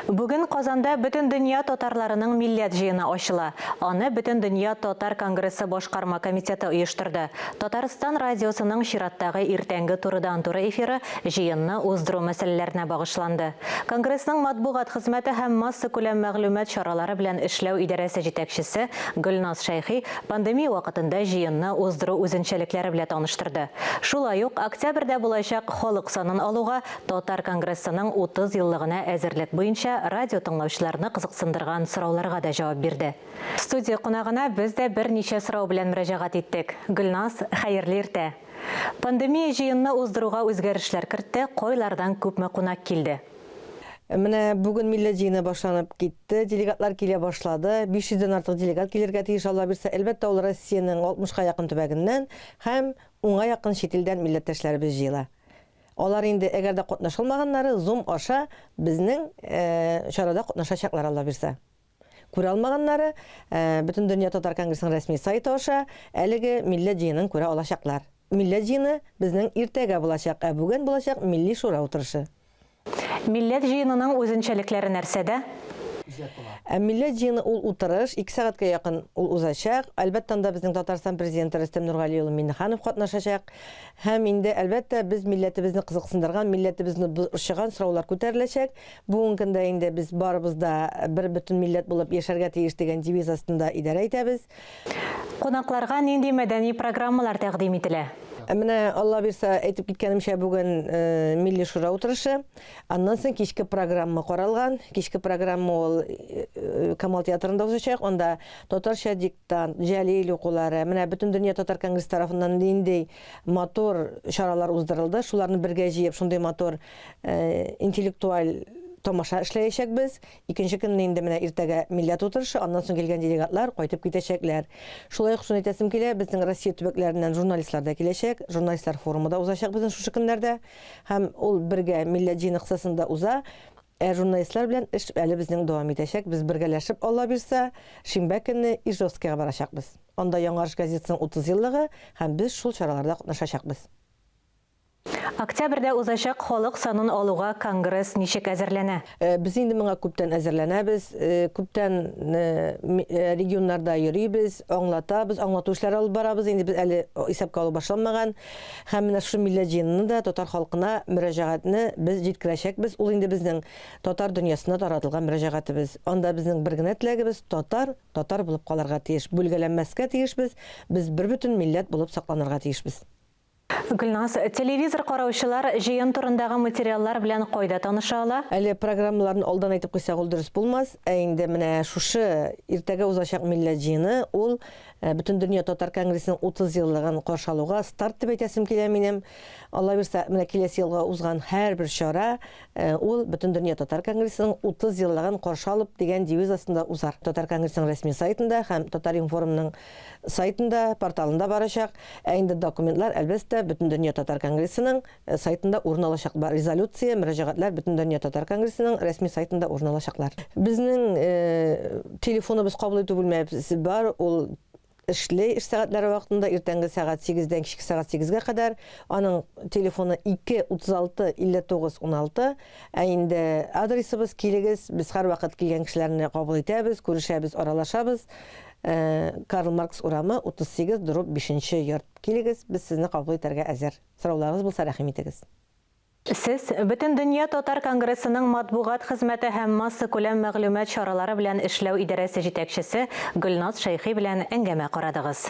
Бүген Казанда Бөтендөнья татарларының милләт җыены ачыла. Аны Бөтендөнья татар конгрессы башкарма комитеты оештырды. Татарстан радиосының чираттагы иртәнге турыдан-туры эфиры җыенны уздыру мәсьәләләренә багышланды. Конгрессның матбугат хезмәте һәм массакүләм мәгълүмат чаралары белән эшләү идарәсе җитәкчесе Гөлназ Шәйхи пандемия вакытында җыенны уздыру үзенчәлекләре белә таныштырды. Шулай ук октябрьдә булачак халык санын алуга Татар конгрессының 30 еллыгына әзерлек буенча радио тыңлаучыларны кызыксындырган сорауларга да җавап бирде. Студия кунагына без дә берничә сорау белән мөрәҗәгать иттек. Гөлназ, хәерле иртә! Пандемия җыенны уздыруга үзгәрешләр кертте, кайлардан күпме кунак килде? Менә бүген милләт җыены башланып китте, делегатлар килә башлады. 500 дән артык делегат килергә тиеш, Алла бирсә. Әлбәттә, ул Россиянең 60 ка якын төбәгеннән һәм унга якын чит илдән милләттәшләребез җыела. Алар инде, әгәр дә катнаша алмаганнары, Zoom аша безнең чарада катнашачаклар, Алла бирсә. Күрә алмаганнары, Бөтендөнья татар конгрессының рәсми сайты аша әлеге милләт җыенын күрә алачаклар. Милләт җыены безнең иртәгә булачак, ә бүген булачак Милли шура утырышы. Милләт җыенының үзенчәлекләре нәрсәдә? Ә Милләт җыены ул утырыш, 2 сәгатькә якын ул узачак. Әлбәттә, анда безнең Татарстан Президенты Рөстәм Нургали улы Миңнеханов катнашачак. Һәм инде, әлбәттә, без милләтебезне кызыксындырган, милләтебезне борчыган сораулар күтәреләчәк. Бүгенге көндә инде без барыбыз да бер бөтен милләт булып яшәргә тиеш дигән девиз астында идарә итәбез. Кунакларга нинди мәдәни программалар тәкъдим ителә? Менә, Алла бирса, әйтеп киткәнемчә, бүген Милли шура утырышы. Аннан соң кичке программа каралган. Кичке программа ул Камал театрында узачак. Анда татарча диктант, Җәлил укулары, менә Бөтендөнья татар конгрессы тарафыннан нинди матур чаралар уздырылды, шуларны бергә җыеп, шундый матур интеллектуаль тамаша эшләячәкбез. Икенче көнне инде менә иртәгә милләт утырышы, аннан соң килгән делегатлар кайтып китәчәкләр. Шулай ук шуны әйтәсем килә, безнең Россия төбәкләреннән журналистлар да киләчәк. Журналистлар форумы да узачак безнең шушы көннәрдә. Һәм ул бергә Милләт җыены кысасында уза. Ә журналистлар белән эш әле безнең дәвам итәчәк. Без бергәләшеп, Алла бирса, шимбә көнне Ижевскига барачакбыз. Анда Яңарыш газетасының 30 еллыгы һәм без шул чараларда катнашачакбыз. Октябрьдә узачак халык санын алуга Конгресс ничек әзерләнә? Без инде моңа күптән әзерләнәбез, күптән регионнарда йөрибез, аңлатабыз, аңлату эшләре алып барабыз. Инде без әле исәпкә алу башланмаган. Һәм менә шушы милләт җыенына да татар халкына мөрәҗәгатьне без җиткерәчәкбез. Ул инде безнең татар дөньясына таратылган мөрәҗәгатебез. Анда безнең бер генә теләгебез, татар, татар булып калырга тиеш, бүлгәләнмәскә тиешбез, без бербөтен милләт булып сакланырга тиешбез. Гөлназ, телевизор караучылар җыен турындагы материаллар белән кайда таныша ала? Әле программаларны алдан әйтеп куйсак, ул дөрес булмас. Ә инде менә шушы иртәгә узачак милләт җыены, ул Бөтендөнья татар конгрессының 30 еллыгын каршы алуга старт дип әйтәсем килә минем. Алла бирса, менә киләсе елга узган һәрбер чара ул Бөтендөнья татар конгрессының 30 еллыгын каршы алып дигән девиз астында узар. Татар конгрессының рәсми сайтында һәм Татар-информның сайтында, порталында барачак. Ә инде документлар, әлбәттә, Бөтендөнья татар конгрессының сайтында урын алачак. Бар резолюция, мөрәҗәгатьләр Бөтендөнья татар конгрессының рәсми сайтында урын алачаклар. Безнең телефоныбыз кабул итү бүлмәбез бар, ул эшли эш сәгатьләре вакытында иртәнге сәгать 8-дән кичке сәгать 8-гә кадәр. Аның телефоны 2 36 59 16. Ә инде адресыбыз килегез, без һәрвакыт килгән кешеләрне кабул итәбез, күрешәбез, аралашабыз. Карл Маркс урамы 38 дробь 5 нче йорт. Килегез, без сезне кабул итәргә әзер. Сорауларыгыз булса, рәхим итегез. Сез Бөтендөнья татар конгрессының матбугат хезмәте һәм массакүләм мәгълүмат чаралары белән эшләү идарәсе җитәкчесе Гөлназ Шәйхи белән әңгәмә карадыгыз.